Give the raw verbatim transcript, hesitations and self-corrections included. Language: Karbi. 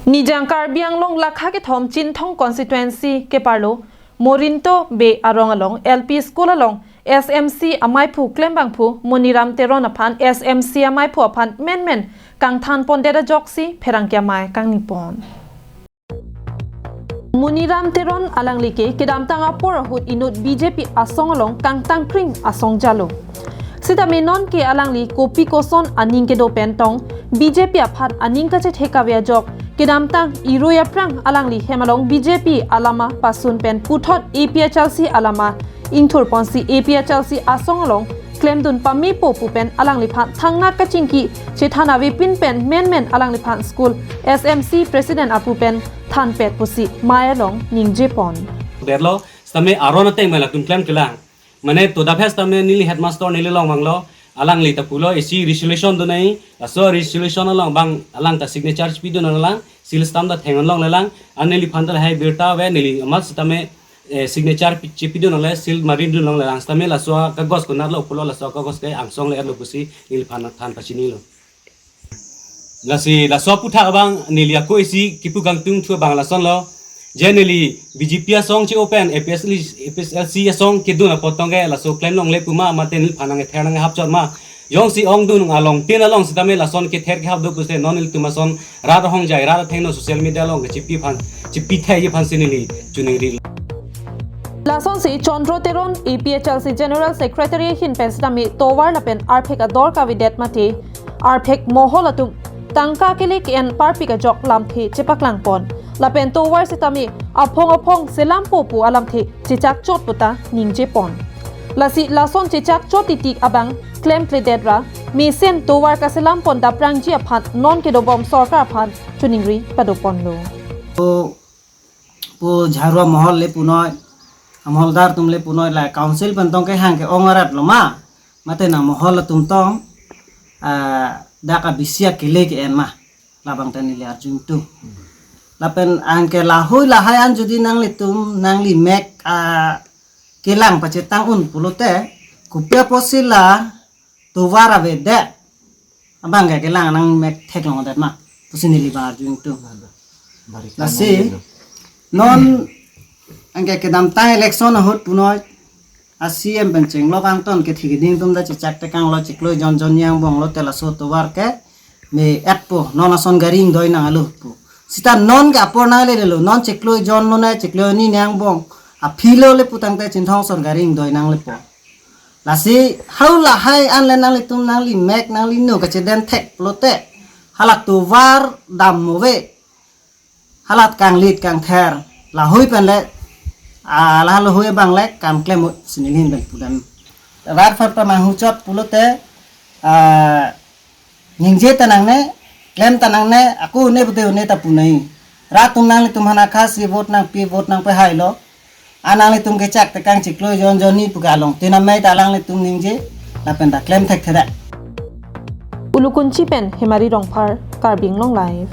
Nijang Karbi Anglong lakha kethom Chinthong constituency keparlo Morinto Bey arong along L P school along S M C amaiphu klembangphu Moniram Teron aphan S M C amaiphu aphan menmen kangthan pondet ajoksi pherangke amei kangni pon. Moniram Teron alangli ke kedamtang apor ahut inut B J P asong along kangtangkring asong jalo. Sitame non ke alangli kopi koson aning kedo pen tong B J P aphan aning kachethek kave ajok kedamtang irui aphrang alangli hem along B J P alama pasun pen puthot A P H L C alama ingthur ponsi A P H L C asong along klemdun pamepo pu pen alangliphan thangnat kachingki chethan avepin pen menmen alangliphan school S M C president apu pen thanpet pusi mei along ningje pon. Derlo, sitame aron ateng mela tum klem kelang. Mane to da phes tame neli headmaster neli long vanglo, alangli ta pulo isi resolution do nai, laso resolution along bang alang ta signature chepidun nanglang, seal stamp ta theng longle lang, an neliphan ta lahai birta ave, neli amat sitame, eh, signature pi-, chepidun longle, seal marindun longle lang, sitame laso kagos konatlo pulo, laso kagos ke angsong le lo pusi neliphan than pachinilo. Lasi laso aputhak abang neli ako isi kipu kangtung thu abang lasonlo. Je neli B J P asong che-o pen A P S L, A P S L C asong kedun apot tong ke laso klem longle pu ma, mate neliphan nangther nanghap chot ma. Jongsi ongdun along tin along sitame lason kether kehap do pusi non nelitum ason rat ahongjai rat athengno social media along ke chepi aphan, chepi thai aphan si neli choningri. Lasonsi Chandra Teron A P H L C General Secretary ahin pen sitame tovar lapen arphek ador kavedet mate arphek mohol atum tangka kele ke-en parpik ajok lamthe chepaklang pon. Lapen tovar sitame aphong aphong selampo pu alamthe chechak chot puta ningje pon. Lasi lason chechak chot titik abang klemkledet ra mesen tovar kaselam pon daprangji aphan non kedobom sorkar aphan choningri pado ponlo. Pu, pu jharua mohol le punoi, amoholdar atum le punoi, la council pen tong kehang ke-ong arat lo ma, mate nang mohol atum tong, ah, dak abisi akele ke-en ma, labang ta neli arjung tu. Lapen anke lahui lahai an jodi nanglitum, nangli mek, ah, kelang pachetang un pulote, kopi apotsi la tovar avedet abang ke kelang nang mek theklongdet ma pusi neli bang arjung tu. Lasi non anke kedamtang election ahut punoi a C M pen chenglok angton kethe keding atum ta chechak tekanglo, chiklo jon jon ni angbong lote laso tovar ke me-etpo, non ason gari ingdoi nanglo pu. Sita non ke apor nanglelo, non chiklo jon lo ne, chiklo ni ni angbong aphi lo le pu tangte Chinthong ason gari ingdoi nanglepo. Lasi hau lahai an le nanglitum nangli mek nangli nu kachedem thek pulote, hala tovar dam move, hala kanglit kangther, lahui pen le, ah, la lahui abang le kam klem ut sinilhin pen pudam. Rat phat pamanghu chot pulote, ah, ningje ta nangne, klem ta nangne, ako une pute une ta punai. Rat atum nanglitum aphan akhasi vote nangpi, vote nangpehai lo. An nanglitum kechak tekang chiklo jon jon ni pu ke along tin amei ta alanglitum ningje, lapen ta klem thekthedet. Ulukunchi pen Hemari Rongphar, Karbi Anglong Live.